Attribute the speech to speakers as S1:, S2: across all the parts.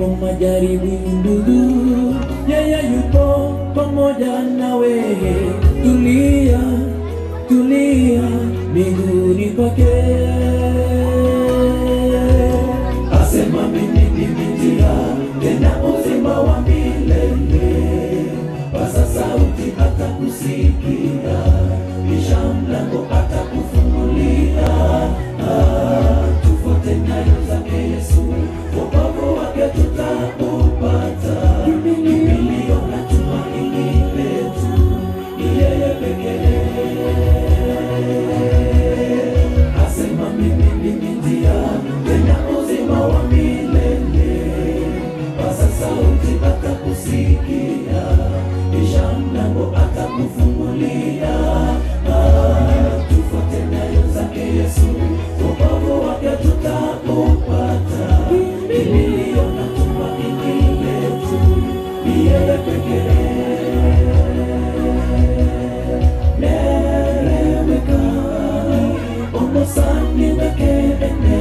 S1: Majaribu ndugu, yeye yupo pamoja nawe. Tulia, tulia miguuni pake. Asema mimi ndimi njia, tena uzima wa milele. Paza sauti atakusikia, kisha mlango atakufungulia. Ah, tufuate nyayo zake Yesu, wokovu wake tutaupata. Kimbilio na tumaini letu ni yeye pekee. Asema mimi ndimi njia, tena uzima wa milele. Paza sauti atakusikia, kisha mlango atakufungulia. Ah, tufuate nyayo zake Yesu, wokovu wake tutaupata. Kimbilio na tumaini letu ni yeye pekee. Nereweka, omosani wekene,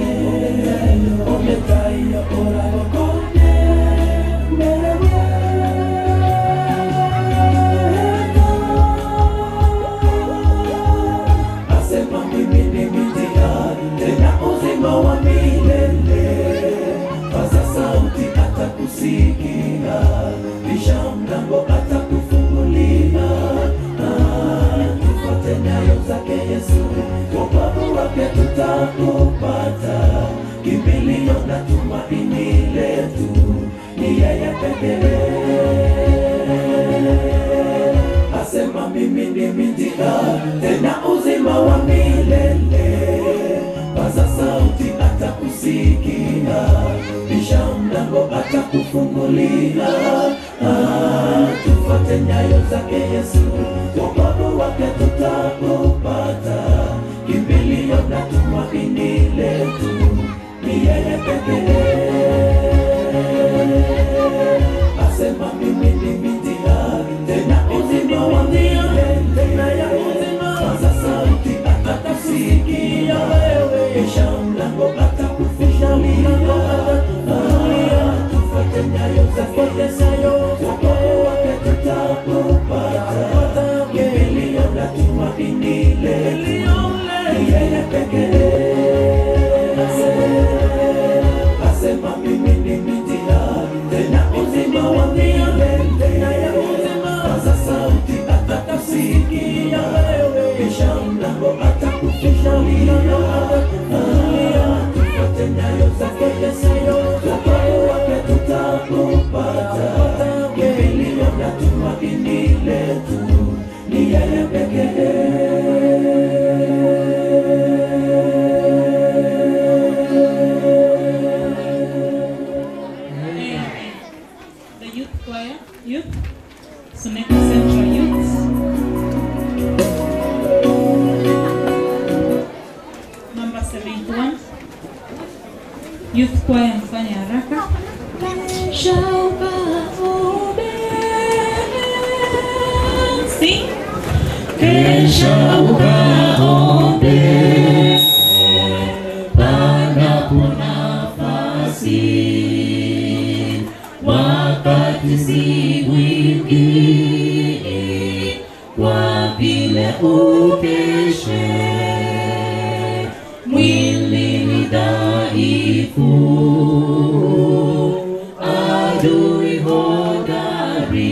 S1: ometayo orabokone, nereweka. Asema mimi ndimi njia, tena uzima wa milele. Paza sauti atakusikia, kisha mlango atakufungulia. Ah, tufuate nyayo zake Yesu, wokovu wake tutaupata. Kimbilio na tumaini letu ni yeye pekee. Asema mimi ndimi njia, tena uzima wa milele. Paza sauti atakusikia, kisha mlango atakufungulia. Ah, tufuate nyayo zake Yesu, wokovu wake tutaupata. Kimbilio na tumaini letu ni yeye pekee. Asema mimi ndimi njia, tena uzima wa milele. Paza sauti atakusikia, kisha mlango atakufungulia. Ah, tufuate nyayo zake Yesu, wokovu wake tutaupata. Kimbilio na tumaini letu ni yeye pekee. Asema mimi ndimi njia, tena uzima wa milele. Paza sauti atakusikia, kisha mlango atakufungulia. Ah, tufuate nyayo zake Yesu, wokovu wake tutaupata. Kimbilio na tumaini letu ni yeye pekee.
S2: Amen. The youth choir, youth, Suneka Central Youth. Number 71. Youth choir mfanye haraka. Sing.
S3: Kesha ukaombe panapo nafasi, wakati si mwingi, kwa vile ukeshe, mwili ni dhaifu, adui hodari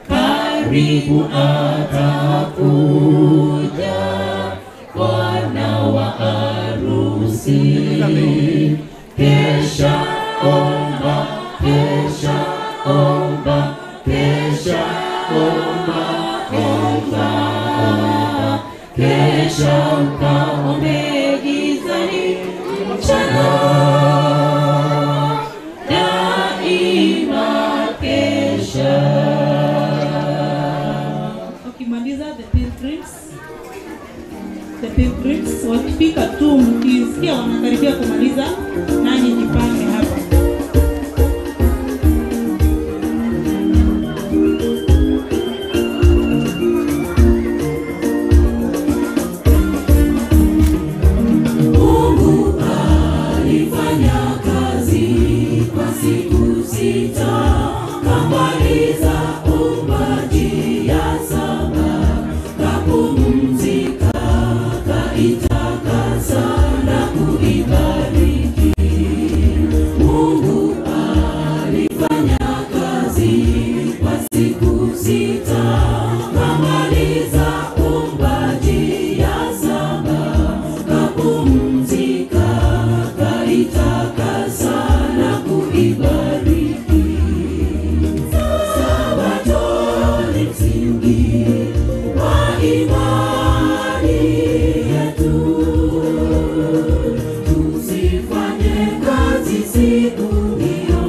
S3: karibu atakuja bwana wa harusi. Kesha omba, kesha omba, kesha omba, omba, kesha ukaombe gizani mchana daima kesha.
S2: Wakimaliza the pilgrims, the pilgrims wakifika tu, mkisikia wanakaribia kumaliza, nanyi jipange hapa.
S3: Mungu aliye
S1: siku sita, kamaliza uumbaji ya saba, kapumzika, kaitakasa na kuibariki. Mungu alifanya kazi kwa siku sita, kamaliza uumbaji ya saba, kapumzika, kaitakasa na kuibariki. Sabato ni msingi wa imani yetu. Tusifanye kazi siku hiyo,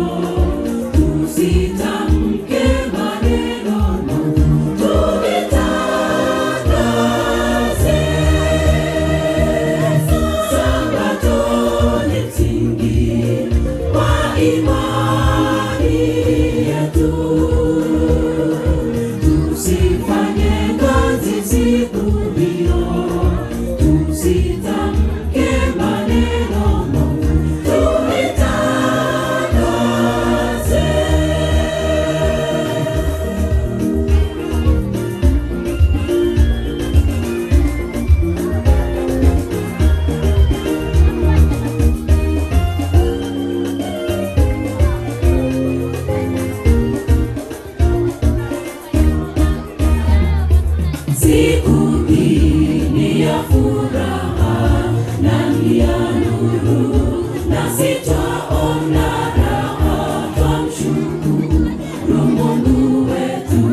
S1: tusitamke maneno tuitakase. Sabato ni msingi wa imani yetu. Tusifanye kazi siku hiyo, tusitamke maneno tuitakase. Siku hii ni ya furaha na ni ya nuru, nasi twaona raha, twamshukuru Mungu wetu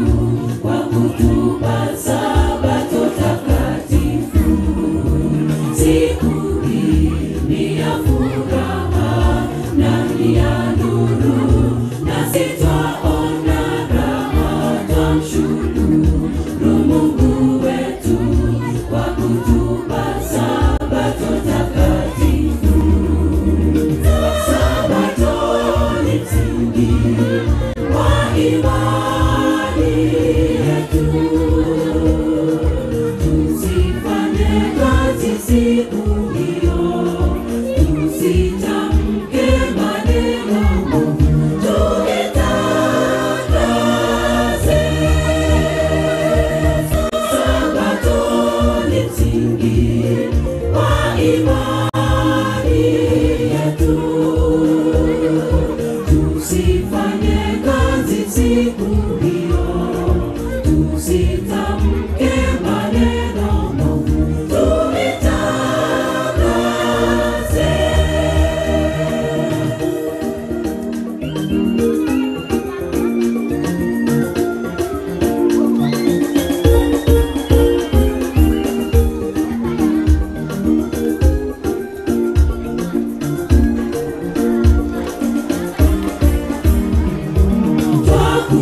S1: kwa kutupa Sabato takatifu. Siku hii ni ya furaha na ni ya nuru, nasi twaona raha, twamshukuru Mungu wetu kwa kutupa Sabato takatifu. Sabato ni msingi wa imani yetu. Tusifanye kazi siku hiyo, tusitamke maneno tuitakase. Sabato ni msingi wa imani yetu. Tusifanye kazi siku hiyo, tusitamke maneno tuitakase.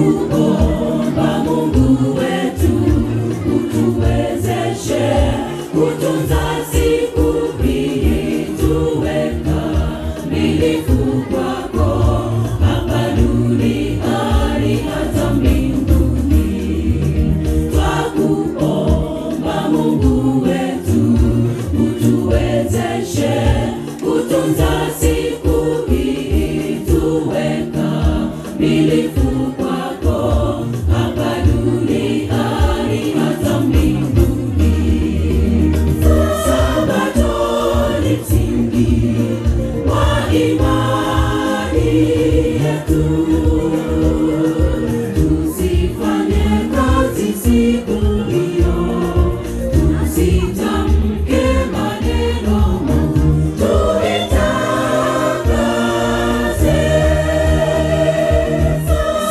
S1: Twakuomba Mungu wetu utuwezeshe kutunza siku hii tuwe kamilifu kwako hapa duniani hata mbinguni. Twakuomba Mungu wetu utuwezeshe kutunza siku hii tuwe kamilifu kwako hapa duniani hata mbinguni. Sabato ni msingi wa imani yetu. Tusifanye kazi siku hiyo, tusitamke maneno tuitakase.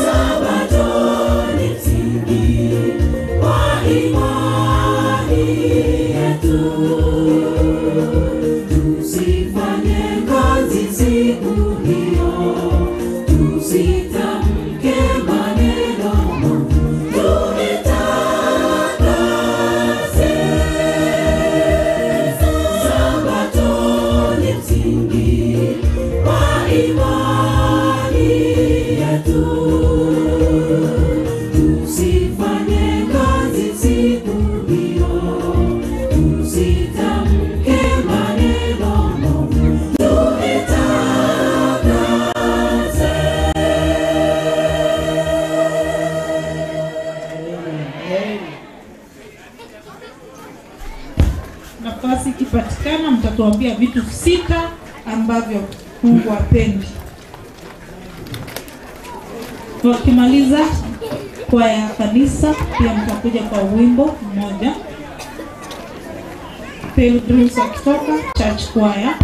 S1: Sabato ni msingi wa imani yetu. Tusifanye kazi siku hiyo, tusitamke
S2: Watatuambia vitu sita ambavyo Mungu hapendi. Wakimaliza kwaya ya kanisa pia mtakuja kwa wimbo mmoja. Pilgrims wakitoka church choir,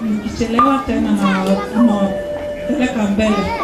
S2: mkichelewa tena na nawapeleka mbele.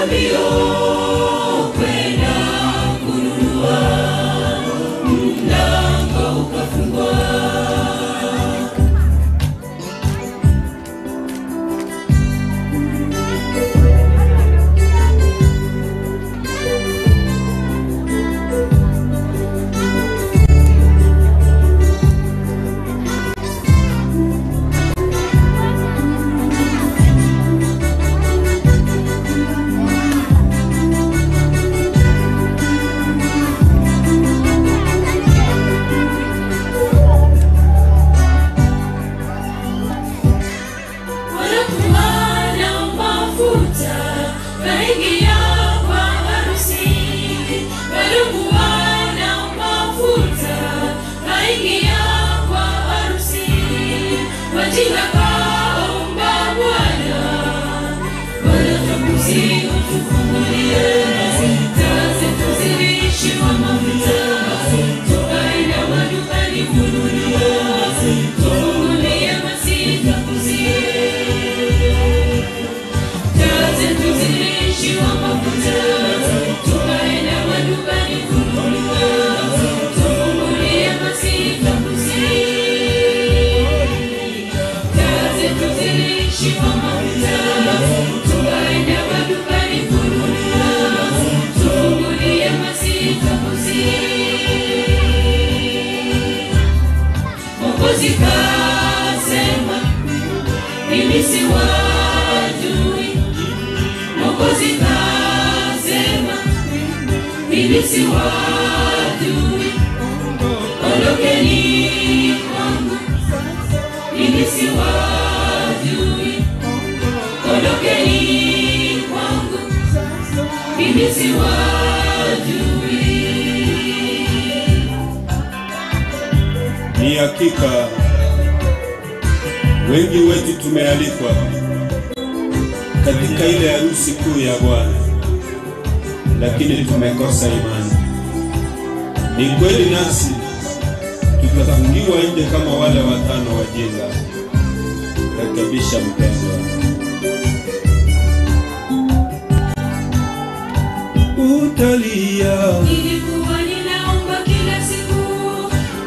S1: Mbio kwenda kununua. Ziliishiwa mafuta, tukaenda madukani kununua. Tufungulie masihi twakusihi. Taa zetu ziliishiwa mafuta, tukaenda madukani kununua. Tufungulie masihi twakusihi. Mwokozi kasema, mimi siwajui. Mwokozi kasema, mimi siwajui. Ondokeni kwangu, mimi siwajui. Ondokeni kwangu, mimi siwajui.
S4: Ni hakika wengi wetu tumealikwa katika ile harusi kuu ya Bwana, lakini tumekosa imani. Ni kweli nasi tutafungiwa nje kama wale watano wajinga. Rekebisha mpendwa. Utalia.
S1: Nilikuwa ninaomba kila siku,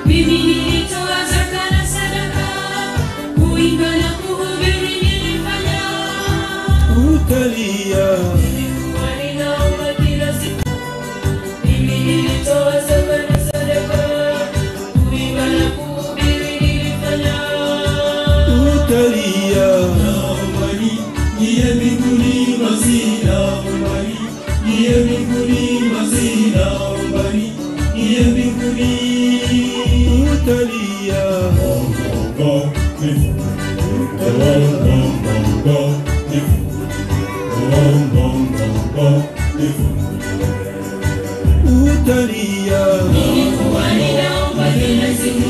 S1: mimi nilitoa zaka na sadaka, kuimba na kuhubiri nilifanya.
S4: Utalia.
S1: Nilikuwa ninaomba kila siku, mimi nilitoa zaka na sadaka, kuimba na kuhubiri nilifanya.
S4: Utalia.
S5: Naombani, niye mbinguni mazi, naombani, niye mbinguni mazi, naombani, niye mbinguni.
S4: Utalia.
S5: Bongo, ni bongo, bongo, ni bongo, bongo, ni
S4: Utalia.
S1: Nilikuwa ninaomba kila siku,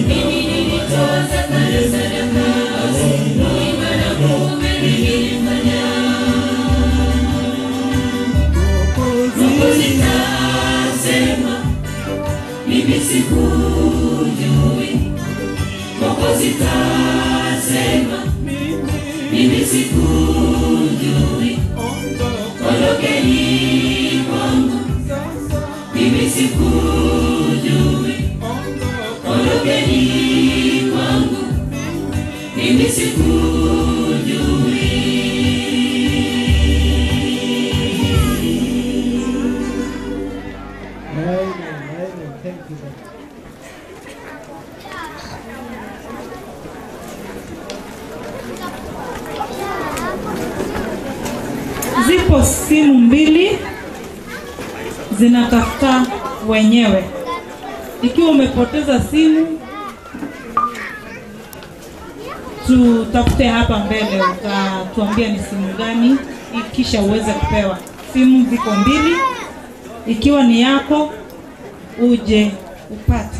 S1: mimi nilitoa zaka na sadaka, kuimba na kuhubiri nilifanya. Mwokozi kasema, mimi sikujui. Mwokozi kasema, mimi sikujui. Ondokeni kwangu, mimi sikujui. Ondokeni kwangu, mimi sikujui.
S6: Amen. Amen. Thank you. Lord.
S2: Zipo simu mbili zinatafuta wenyewe. Ikiwa umepoteza simu, tutafute hapa mbele, utatuambia ni simu gani, kisha uweze kupewa. Simu ziko mbili, ikiwa ni yako uje upate.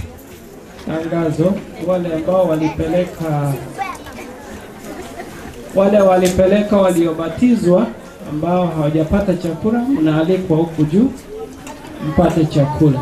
S6: Tangazo, wale ambao walipeleka wale walipeleka waliobatizwa ambao hawajapata chakula, mnaalikwa huku juu mpate chakula.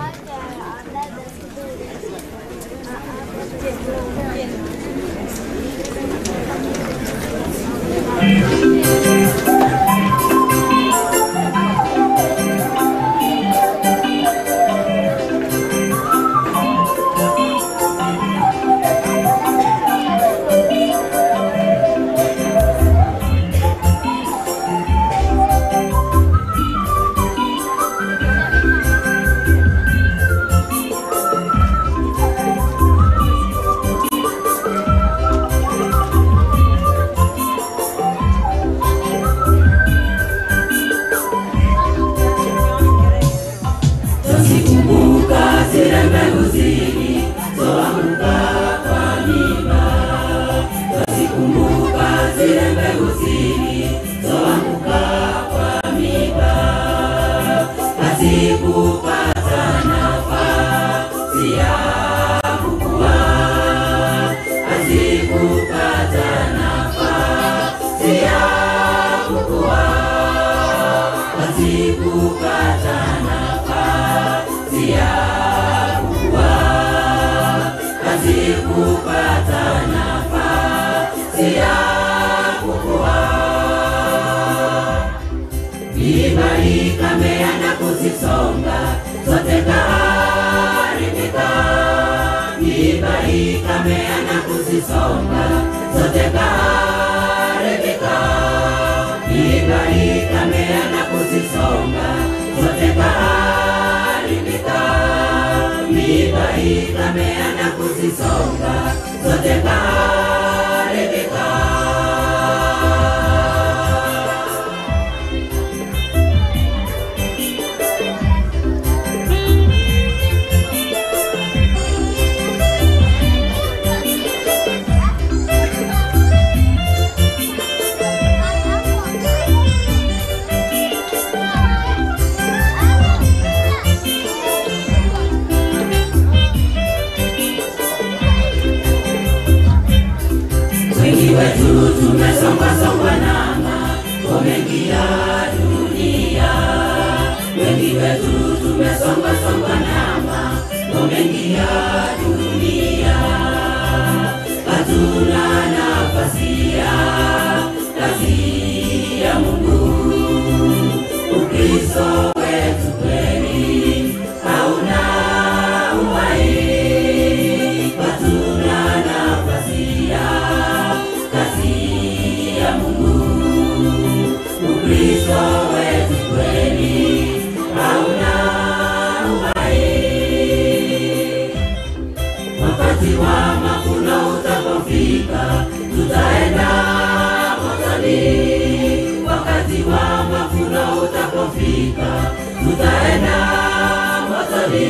S1: Tusikumbuka zile mbegu zilizoanguka kwa mimba. Tusikumbuka zile mbegu zilizoanguka kwa mimba. Hazikupata nafasi ya kukua. Hazikupata nafasi ya kukua. Hazikupata nafasi ya kukua. Hazikupata nafasi ya kukua. kuzisonga, zote kaharibika. Miiba ikamea na kuzisonga, zote kaharibika. Miiba ikamea na kuzisonga, zote kaharibika. Wengi wetu tumesongwa-songwa na mambo mengi ya dunia. Wengi wetu tumesongwa-songwa na mambo mengi ya dunia. Hatuna nafasi ya kazi ya Mungu. Ukristo wetu kweli hauna uhai. Hatuna nafasi ya kazi ya Mungu. Ukristo wetu kweli hauna uhai. Wakati wa mavuno utapofika, tutaenda motoni. Wakati wa mavuno utapofika, tutaenda motoni.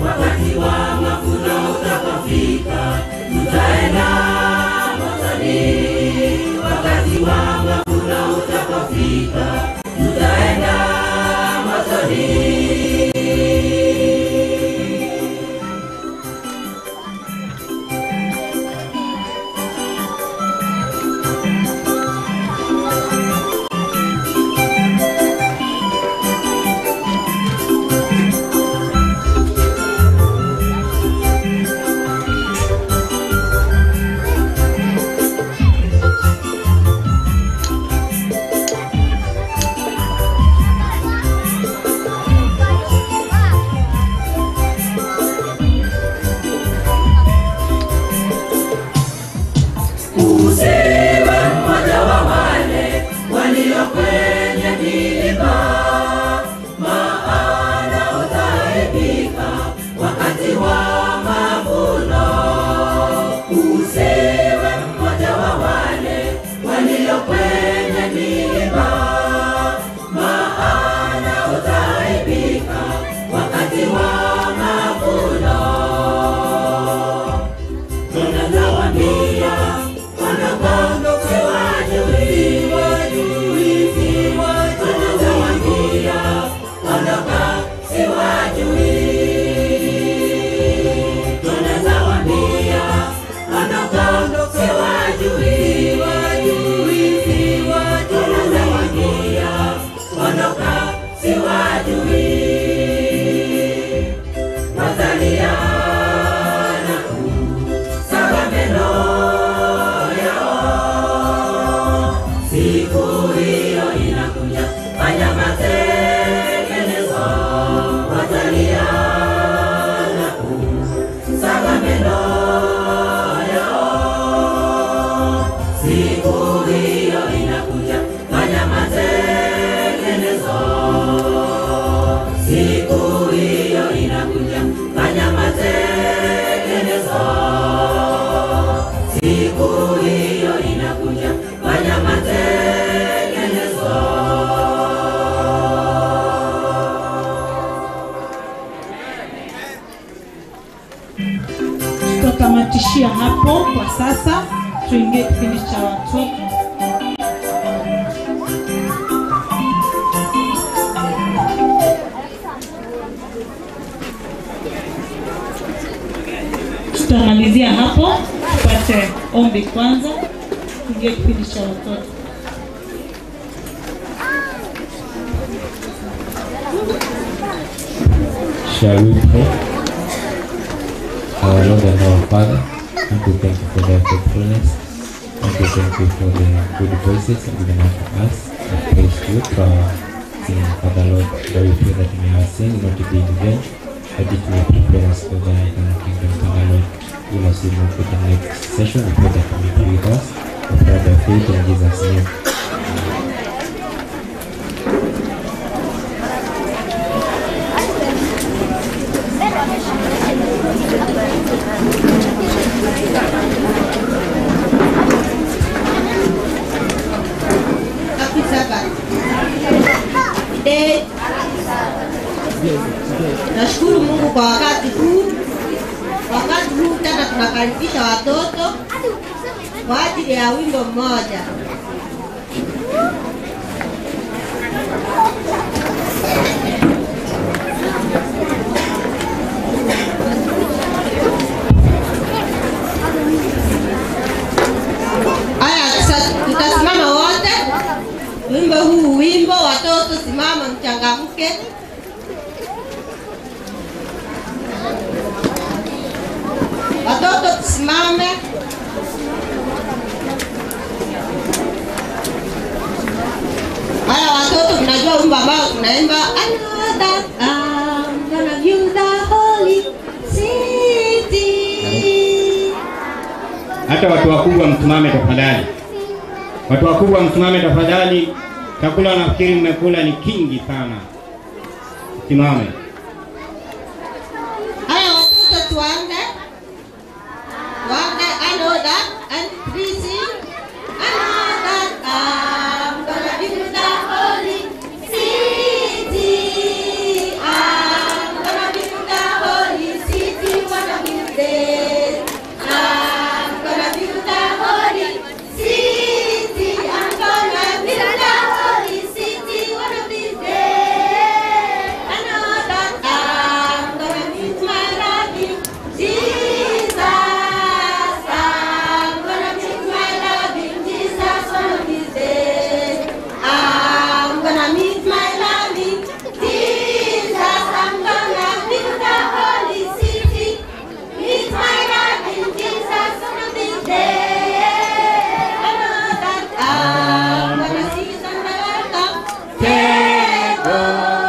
S1: Wakati wa mavuno utapofika, tutaenda motoni. Wakati wa mavuno utapofika, tutaenda motoni. Usiwe mmoja wa wale walio kwenye milima, maana utaaibika wakati wa mavuno. Usiwe mmoja wa wale walio kwenye milima, maana utaaibika wakati wa mavuno. Tunawaambia wanadamu siwajui, tunawaambia wanadamu siwajui, tunawaambia wanadamu siwajui, tunawaambia wanadamu siwajui, watalia na kusaga meno yao. Siku hiyo inakuja, fanya matengenezo. Watalia na kusaga meno yao. Siku hiyo inakuja, fanya matengenezo. Siku hiyo inakuja, fanya matengenezo. Siku hiyo inakuja, fanya matengenezo.
S2: Tutatamatishia hapo kwa sasa, tuingie kipindi cha watoto. Tutamalizia hapo, tupate ombi kwanza, tuingie kipindi cha watoto.
S7: Shall we pray? Our Lord and our Father, and we thank you for their faithfulness, and we thank you for the good voices you've given unto us. And praise you for our singing, Father Lord. Lord, we pray that may our singing not be in vain, That it may prepare us for the eternal kingdom. Father Lord, give us we move to the next session. We pray that you may be with us. We pray by faith in Jesus' name.
S8: Happy Sabbath. Day. Nashukuru Mungu kwa wakati huu. Wakati huu tena tunakaribisha watoto kwa ajili ya wimbo mmoja. Haya, tutasimama wote. Wimbo huu wimbo, watoto simama, mchangamke. Watoto tusimame. Haya watoto, mnajua wimbo ambao tunaimba I know that I'm gonna view the holy city.
S9: Hata watu wakubwa msimame tafadhali. Watu wakubwa msimame tafadhali. Chakula nafikiri mmekula ni kingi sana. Simame.
S8: Haya watoto tuanze. Tuanze I know that and please I know that I'm gonna view the holy city. I'm gonna view the holy city one of these days. I'm gonna view the holy city. I'm gonna view the holy city one of these days. I know that I'm gonna meet my loving Jesus. I'm gonna meet my loving Jesus one of these days. I'm gonna meet my loving Jesus. I'm gonna meet the holy city. Meet my loving Jesus one of these days. I know that I'm gonna see the welcome table.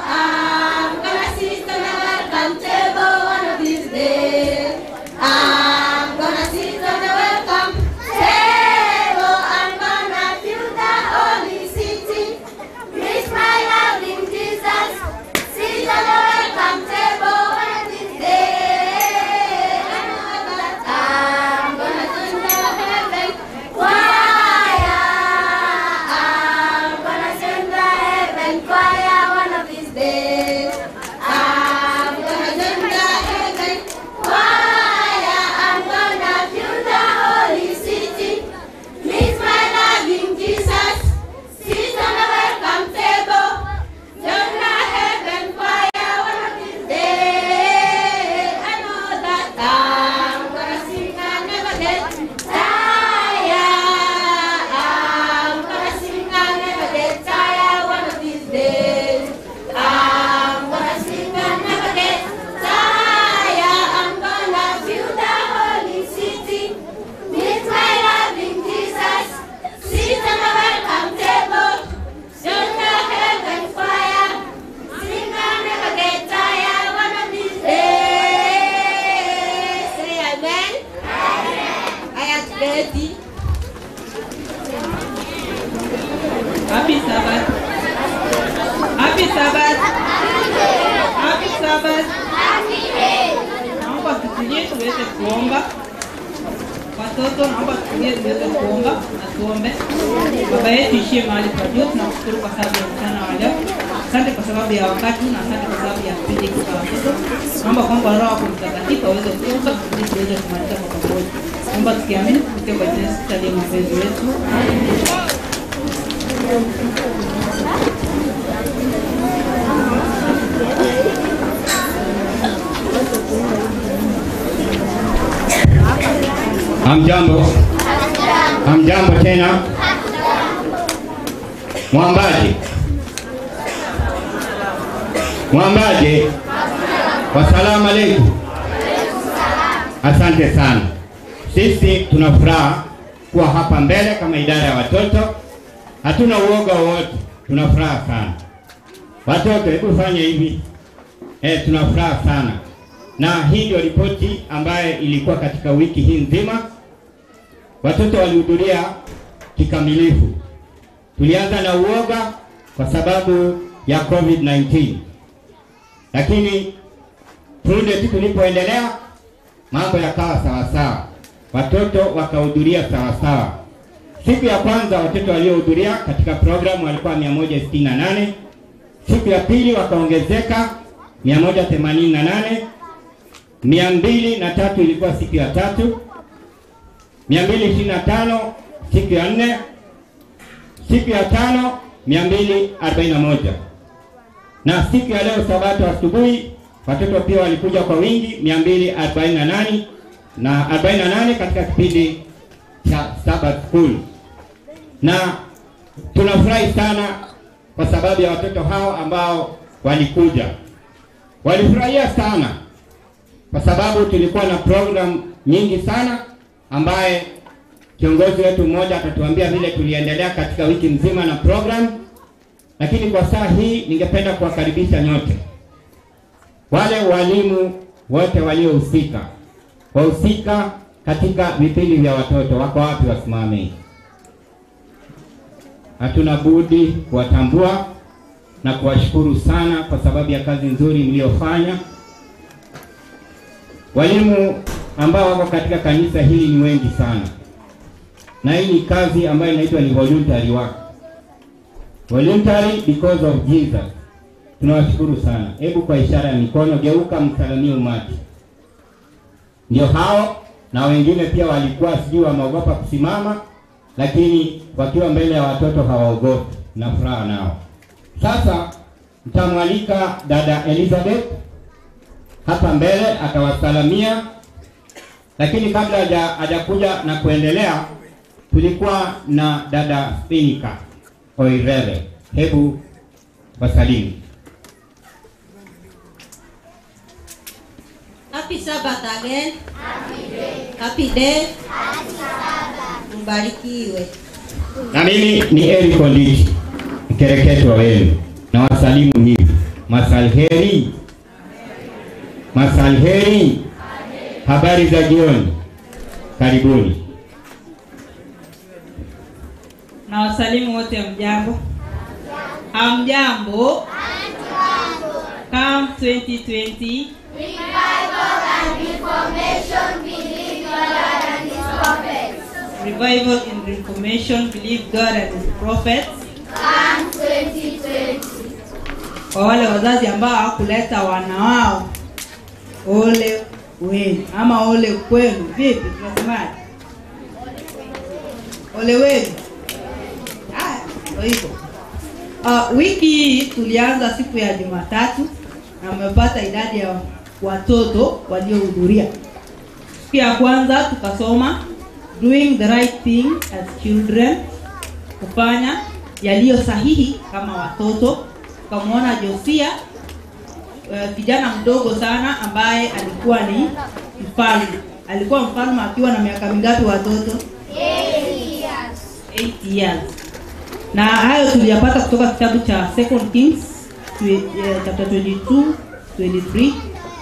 S8: I'm gonna sit on the welcome table one of these days. I'm gonna sit on the welcome table. I'm gonna view the holy city. Meet my loving Jesus. Sit on the welcome table one of these days. I know that I'm gonna sing the heaven choir. I'm gonna sing the heaven choir one of these days. I'm gonna sing the heaven choir. I'm gonna view the holy city. Meet my loving Jesus. Sit on the welcome table. Join the heaven choir one of these days. I know that I'm gonna sing and never get tired. I'm gonna sing and never get tired one of these days. I'm gonna sing and never get tired. I'm gonna view the holy city. Meet my loving Jesus. Sit on the welcome table. Join the heaven choir. Sing and never get tired one of these days. Say amen. I am ready.
S2: Happy Sabbath. Happy Sabbath. Happy Sabbath. Naomba tutulie tuweze kuomba. Watoto, naomba tutulie tuweze kuomba na tuombe. Baba yetu ishie mahali pa juu, tunakushukuru kwa sababu ya mchana wa leo. Asante kwa sababu ya wakati na asante kwa sababu ya kipindi hiki cha watoto. Naomba kwamba Roho wako Mtakatifu aweze kutuongoza ili tuweze kumaliza kwa pamoja. Naomba tukiamini kupitia kwa jina la Yesu Kristo aliye mwombezi wetu.
S9: Hamjambo. Hamjambo tena. Mwambaje? Mwambaje? Wasalamu aleikum. Asante sana. Sisi tuna furaha kuwa hapa mbele kama idara ya watoto. Hatuna uoga wowote, tuna furaha sana. Watoto, hebu fanya hivi. Tuna furaha sana, na hii ndio ripoti ambayo ilikuwa katika wiki hii nzima. Watoto walihudhuria kikamilifu. Tulianza na uoga kwa sababu ya COVID-19, lakini punde tu tulipoendelea mambo yakawa sawasawa, watoto wakahudhuria sawasawa. Siku ya kwanza watoto waliohudhuria katika programu walikuwa 168. Siku ya pili wakaongezeka 188, 203 ilikuwa siku ya tatu, 225 siku ya nne, siku ya tano 241, na siku ya leo Sabato asubuhi watoto pia walikuja kwa wingi 248 na 48 katika kipindi cha Sabbath School, na tunafurahi sana kwa sababu ya watoto hao ambao walikuja. Walifurahia sana kwa sababu tulikuwa na program nyingi sana ambaye kiongozi wetu mmoja atatuambia vile tuliendelea katika wiki mzima na program, lakini kwa saa hii ningependa kuwakaribisha nyote, wale walimu wote waliohusika, wahusika katika vipindi vya watoto wako wapi? Wasimame. Hatuna budi kuwatambua na kuwashukuru sana kwa sababu ya kazi nzuri mliyofanya. Walimu ambao wako katika kanisa hili ni wengi sana, na hii ni kazi ambayo inaitwa ni voluntary work, voluntary because of Jesus. Tunawashukuru sana. Hebu kwa ishara ya mikono geuka, msalimie umati. Ndio hao na wengine pia walikuwa sijui wameogopa kusimama, lakini wakiwa mbele ya watoto hawaogopi na furaha nao. Sasa mtamwalika dada Elizabeth hapa mbele atawasalamia, lakini kabla hajakuja na kuendelea, tulikuwa na dada Spinika Oirere. Hebu wasalimu.
S8: Happy Sabbath again. Happy day. Happy day. Happy Sabbath. Mbarikiwe.
S9: Na mimi ni Eric Onditi, mkereketwa wenu, na wasalimu hivi: masalheri, masalheri, habari za jioni, karibuni.
S2: Na wasalimu wote, mjambo? Hamjambo? Come 2020
S1: Revival and Reformation, believe God and His prophets.
S2: Revival and Reformation, believe God and His prophets.
S1: Come 2020.
S2: Kwa wale wazazi ambao hawakuleta wana wao, ole wenu ama ole kwenu. Vipi, tunasemaje? Ole wenu. Haya, ndio hivyo. Wiki hii tulianza siku ya Jumatatu na mmepata idadi ya watoto waliohudhuria. Siku ya kwanza tukasoma doing the right thing as children, kufanya yaliyo sahihi kama watoto. Tukamwona Josia, kijana mdogo sana ambaye alikuwa ni mfalme. Alikuwa mfalme akiwa na miaka mingapi watoto?
S1: 8 years.
S2: 8 years. Na hayo tuliyapata kutoka kitabu cha Second Kings chapter 22, 23,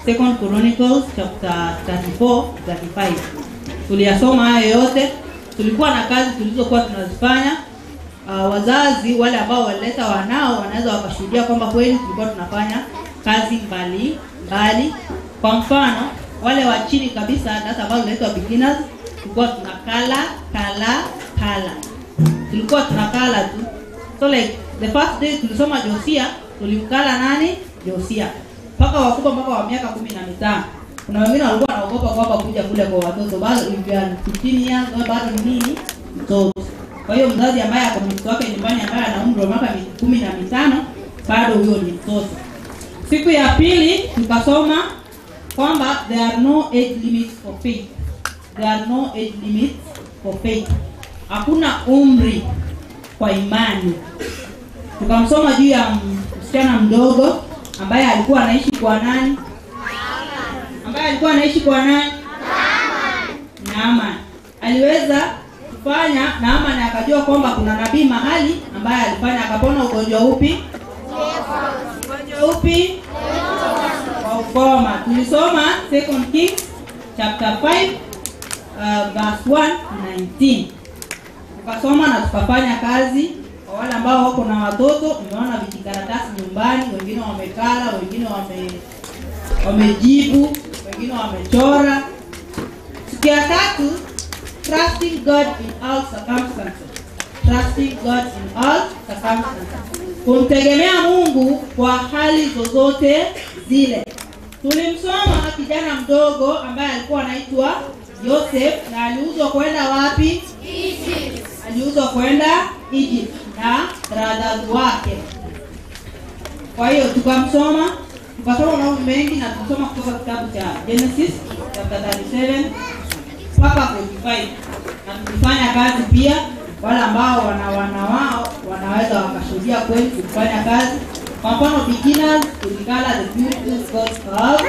S2: Second Chronicles chapter 34, 35. Tuliyasoma hayo yote. Tulikuwa na kazi tulizokuwa tunazifanya. Wazazi wale ambao walileta wanao wanaweza wakashuhudia kwamba kweli tulikuwa tunafanya kazi mbali mbali. Kwa mfano, wale wa chini kabisa, darasa ambalo linaitwa beginners, tulikuwa tunakala kala kala, tulikuwa tunakala tu. So like the first day tulisoma Josia, tulimkala nani? Josia, mpaka wakubwa, mpaka wa miaka 15. Kuna wengine walikuwa wanaogopa kwamba kuja kule kwa watoto, bado if you are 15 years wewe bado ni nini, mtoto. Kwa hiyo mzazi ambaye ako mtoto wake nyumbani ambaye ana umri wa miaka 15 bado huyo ni mtoto. Siku ya pili tukasoma kwamba there are no age limits for faith. There are no age limits for faith. Hakuna umri kwa imani. Tukamsoma juu ya msichana mdogo ambaye alikuwa anaishi kwa nani? Ambaye alikuwa anaishi kwa nani? Naaman. Aliweza kufanya Naaman akajua kwamba kuna nabii mahali ambaye alifanya akapona ugonjwa upi? Ugonjwa upi? Kukoma. Tulisoma Second Kings chapter 5 verse 1 to 19. Tukasoma na tukafanya kazi. Kwa wale ambao wako na watoto, umeona vijikaratasi nyumbani, wengine wamekala, wengine wamejibu, wengine wamechora. Siku ya tatu, trusting God in all circumstances. Trusting God in all circumstances. Kumtegemea Mungu kwa hali zozote zile. Tulimsoma kijana mdogo ambaye alikuwa anaitwa Joseph na aliuzwa kwenda wapi?
S1: Egypt.
S2: Aliuzwa kwenda Egypt na brothers wake. Kwa hiyo tukamsoma, tukasoma mambo mengi na tukasoma kutoka kitabu cha Genesis chapter 37 mpaka 45 na tulifanya kazi pia. Wale ambao wana wana wao wanaweza wakashuhudia kweli tulifanya kazi. Kwa mfano beginners, tulikala the beautiful God's house.